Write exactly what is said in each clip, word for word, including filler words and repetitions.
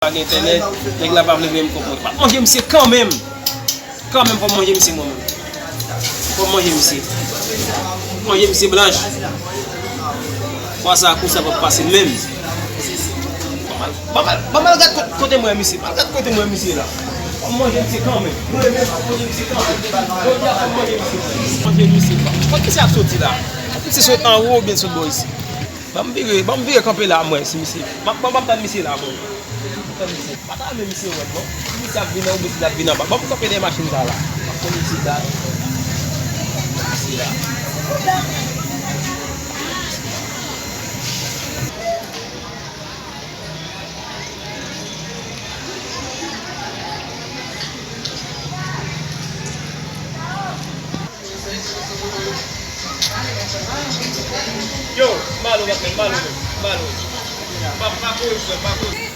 Pa gen entènèt, nèg la pa vle voye m kòb mwen. M ap manje misye kanmenm. Kanmenm fò m manje misye mwen menm. Fò m manje misye. Manje misye blanch. Fwa sa kou sa p ap pase menm. Ban m al, ban m al, ban m al gad kot-, kote mwen misye. Ban m al gad kote mwen misye la. Fò m manje misye kanmenm. Mwen menm fò m manje misye kanmenm. Jodi a fò m manje misye. Manje misye. Kot misye ap soti la? Misye sot anwo oubyen sot bò isi? Ban m vire, ban m vire kanpe la, mwen, si misye. M ap, m ap tann misye la, mwen. M ap tann misye. Pa ta men misye wè m, non. Si misye ap vin anwo, oubyen si l ap vin anba. Ban m kanpe dèyè machin sa la. M ap tann misye la. Misye la. Yo, malo, patnè, malo, malo. Pa, pa kouri, frè, pa kouri.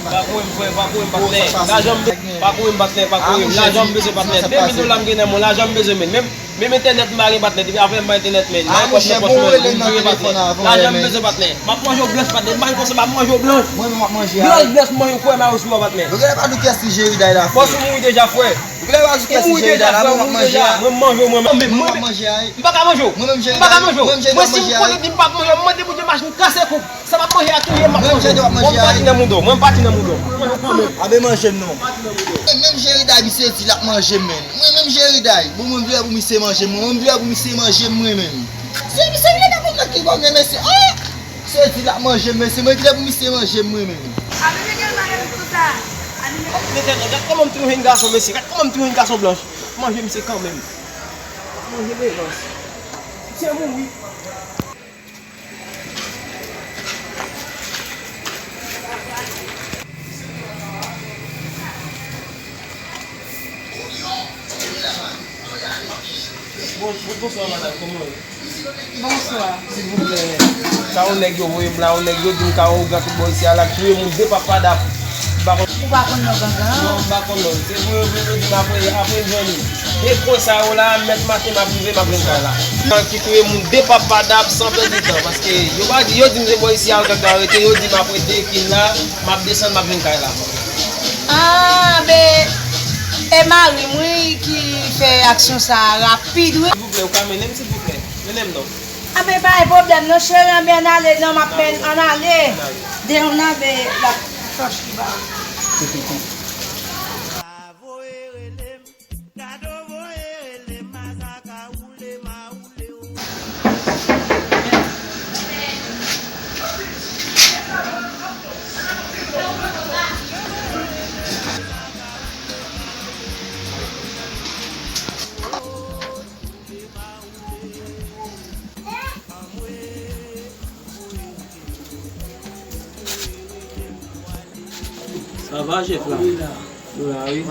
Pa kouri, frè, pa kouri, patnè. Lajan m be-, pa kouri, patnè, pa kouri. Lajan m bezwen, patnè. De mil dola m gen nan men w, lajan m bezwen, men. Menm, menm entènèt m pa gen, patnè. Depi apre m pa entènèt, men. Ah, monchè, bon, rele m nan telefòn avan, lajan m bezwen, patnè. M ap manje w blanch, patnè. M pa konsa, m ap manje w blanch. Mwen menm m ap manje a. Blanch, blanch, manje w kwè, m a osou a, patnè. Yo genlè pa di w kiyès ki Jerry Day la, frè. Bòs ou mouri deja, frè. Ou genlè pa di w kiyès ki Jerry Day la, mwen m ap manje a. Mwen m manje w, mwen menm. Mwen m ap manje a. M pa ka manje w. Mwen menm Jerry Day, mwen menm Jerry Day m ap manje a. Mwen si m konnen di m p ap manje w, m mande Bondye machin kase kou. Sa m ap manje a touye m ap manje. Mwen m pati nan mouda w, mwen m pati nan mouda w. Mwen manje w kanmenm. Abe manje m non. Mwen menm Jerry Day misye di l ap manje m, men. Mwen menm Jerry Day. Bon, mwen vle pou misye manje m, mwen menm vle pou misye manje m, mwen menm. Se misye vle nan mouda ki bon, men mesye. Oh! Misye di l ap manje m, mesye. Mwen vle pou misye manje m, mwen menm. Abe men gen mare m konsa. Abe men. Gad kòman m touye yon gason, mesye. Gad kòman m touye yon gason blanch. Manje misye kanmenm. Manje revans. Misye mouri. Bon, bon, bonswa, madanm, kòman w ye? Bonswa. Silvouplè. Ka yon nèg yo voye m la, yon nèg yo di m ka yon ougan tout bò isi a la, ki touye moun de pap padap. M pa konn. Ou pa konn non gangan an? Non, m pa konn non. Se pou yo vin yo di m apre, apre m jwenn li. E konsa yo la, mèt maten m ap rive, m ap jwenn kay la. Ki touye moun de pap padap san pèdi tan, paske yo pa di, yo di m se bò isi a yo tèt la rete, yo di m apre de kil la, m ap desann, m ap jwenn kay la. Ah, ben, e mari m, wi, ki fè aksyon sa a rapid, wi. Silvouplè, ou ka mennen m, silvouplè? Mennen m non. Ah, ben, pa gen pwoblèm non, cheri, anben ann ale non, m ap men, ann ale. Ann ale. Depi ann ale, l ap tòch li ba ou. Gado voye rele mazaka woule ma woule o. Sa va, chèf la? Wi la. Nou la, wi.